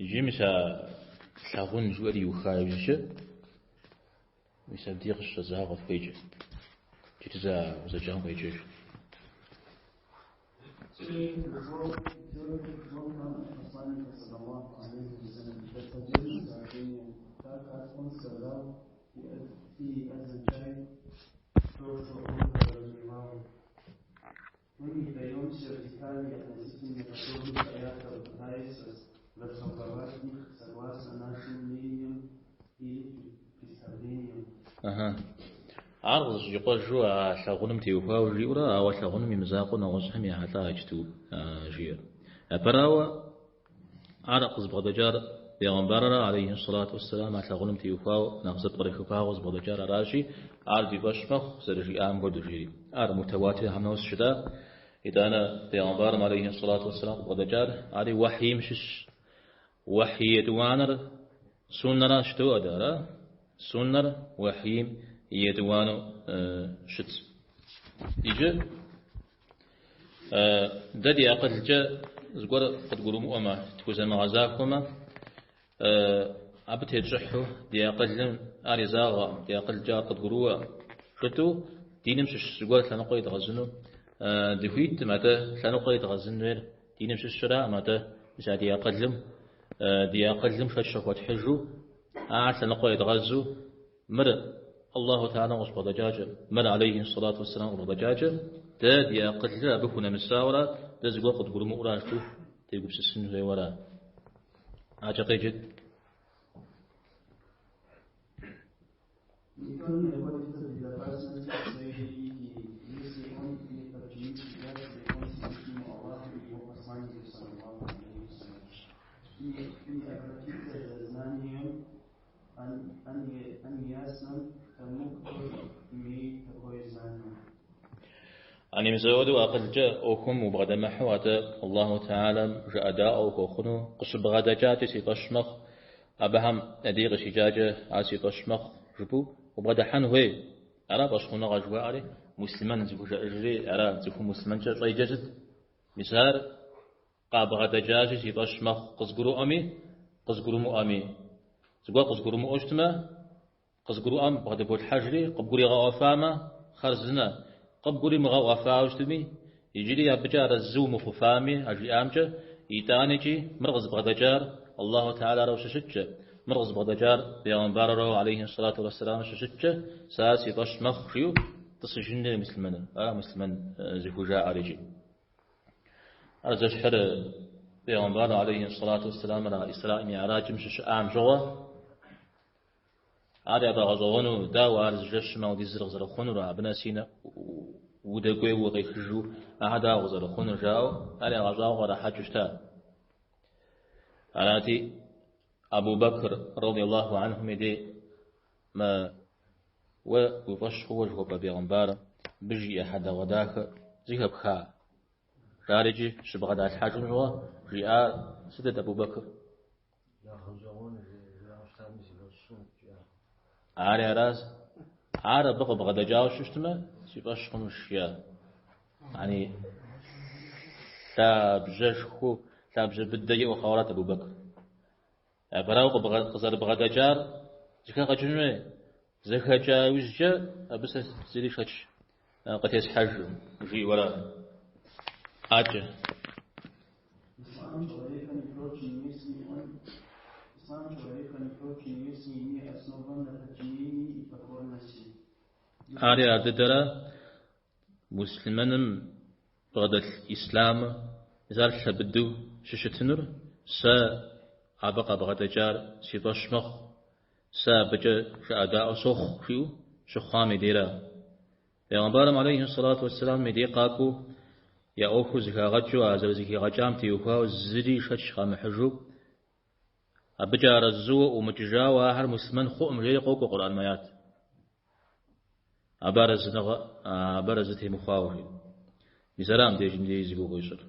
Иджы мис а лъагъун жиӏэри иуха иужькӏэ, мис абдей къыщыщӏэдзауэ къытхуеджэ. Иджыри зэ узэджам къеджэж. Те, кто нам от посланника, саллаллаху алейхи вассалям, достоверно сообщение, так как он сказал, и означает то, что он подразумевал. Мы не вдаемся в детали относительно подобных аятов, пытаясь растолковать их согласно нашим мнениям или представлениям. Ага. Ар къызэщӏикъуэжу а лъагъуным теухуауэ жиӏэурэ, ауэ лъагъуным и мызакъуэу нэгъуэщӏхэм ехьэлӏа иджыту жиӏэр. Япэрауэ, ар къызыбгъэдэкӏар бегъымбарра, алейхи сэлату уэсселам, а лъагъуным теухуауэ нэхъ зэпкърыхыпауэ къызыбгъэдэкӏар аращи, ар ди фӏэщ мэхъу, зэрыжиӏам хуэдэу жери. Ар мутауатирхэм нос жытӏа. Итӏанэ бегъымбарым, алейхи сэлату уэсселам, къыбгъэдэкӏар, ари уэхьийм щыщщ. Уэхьий етӏуанэр суннэращ жыдоӏэ дэ, ара? Суннэр уэхьийм и етӏуанэу щытщ. Иджы дэ ди акъылкӏэ зыгуэр къыдгурымыӏуэмэ, тхузэмыгъэзахуэмэ, абы тетщӏыхьу ди акъылым ар изагъэкъым, ди акъылкӏэ ар къыдгурыӏуэкъым. Жытӏэу диным щыщ зыгуэр лъэныкъуэ едгъэзыну дыхуиткъым, атӏэ лъэныкъуэ едгъэзын хуейр Диным щыщыраӏым, атӏэ мис а ди акъылым, ди акъылым шэч къыхуэтхьыжу, ар лъэныкъуэ едгъэзу, мыр Аллаху Теалэм къыщыбгъэдэкӏакӏэ, мыр алейхи сэлату уэсселам къыбгъэдэкӏакӏэ, дэ ди акъылыр абы хунэмысауэра, дэ зыгуэр къыдгурымыӏуэра жытӏэу дегупсысын хуейуэра. Акӏэ къеджэт. Никто не находится в безопасности в своей религии, если он не подчинит себя целиком Всевышнему Аллаху и его посланнику, саллаллаху алейхи вассалям, и не обратится за знанием о неясном к тому, кто имеет такое знание. Ани мис ауэдэу акъылкӏэ ӏуэхум убгъэдэмыхьэу, атӏэ Аллаху Теалэм жыӏэдаӏуэ ухуэхъуну къыщыбгъэдэкӏакӏэ си фӏэщ мэхъу, абыхэм я дей къыщикӏакӏэ ар си фӏэщ мэхъу жыпӏэу убгъэдыхьэн хуей. Ара фӏэщхъуныгъэ жыхуаӏэри, муслъымэн зыхужаӏэжри, ара цӏыхум муслъымэнкӏэ щӏеджэр сыт? Мис ар къабгъэдэкӏащи си фӏэщ мэхъу, къызгурыӏуэми, къызгурымыӏуэми. Зыгуэр къызгурымыӏуэу щытмэ, Къызгурыӏуэм бгъэдыболъхьэжри, къыбгуригъэӏуэфамэ, хъарзынэ. Къыбгуримыгъэӏуэфауэ щытми, иджыри абыкӏэ арэзы умыхъуфами а жиӏамкӏэ, итӏаникӏи мыр къызыбгъэдэкӏар Аллаху Теаларауэ щыщыткӏэ, мыр къызыбгъэдэкӏар бегъымбарарауэ алейхи сэлату уэсселам щыщыткӏэ, сэ ар си фӏэщ мэхъу, жиӏэу тӏысыжын хуей муслъымэныр, ара муслъымэн зыхужаӏэр икӏи. Ар зэщхьыр бегъымбар алейхи сэлату уэсселамыр а Исраӏ Миӏраджым щыщыӏам щыгъуэ, Ар яфӏэгъэщӏэгъуэну, дауэ ар зы жэщым ауэдизыр къызэрыхъунур, абы нэси удэкӏуейуэ укъехыжу, ахэр дауэ къызэрыхъунур, жаӏэу ар ягъэщӏагъуэу кърахьэкӏыу щыта. Арати, Абу Бэкр, радиаллаху анхум и дей, мы уэ уи фӏэщ хъууэ жыхуэпӏэ бегъымбарым, абы жиӏэ хьэдэгъуэдахэ зыхэпха? Жарикӏи щыбгъэдалъхьэжым щыгъуэ жиӏар сытыт Абу Бэкр? Ари аращ. Ар абы къыбгъэдэкӏауэ щыщытмэ, си фӏэщ хъунущ, жиӏа. Яни лъабжьэшхуэу, лъабжьэ быдэ иӏэу хъуауэрат Абу Бэкр. Япэрауэ къызэрыбгъэдэкӏар зэхэгъэкӏын хуей. Зэхэкӏа иужькӏэ абы сэ зыри шэч къытесхьэжкъым, жиӏэуэрэ акӏэ. Ислам человека не прочен, если он Ислам человека не прочен, если не основан на подчинении и покорности. Ари ар дыдэрэ муслъымэным бгъэдэлъ ислъамыр, мис ар лъэ быдэу щыщытынур, сэ абы къабгъэдэкӏар си фӏэщ мэхъу, сэ абыкӏэ жыӏэдаӏуэ сохъу, жиӏэу щыхъуам и дейра. Пейгъэмбарым алейхи сэлату уэсселам и дей къакӏуэу я ӏуэхур зэхагъэкӏыу, а зэрызэхигъэкӏам теухуауэ зыри шэч къамыхьыжу, абыкӏэ арэзыуэ ӏумыкӏыжауэ ахэр муслъымэн хъуӏым, жери къокӏуэ Къурӏэн аят. Абы арэзыныгъэ, абы арэзы темыхъуауэ, жи. Мис ара мыбдежым дей зи гугъу ищӏыр.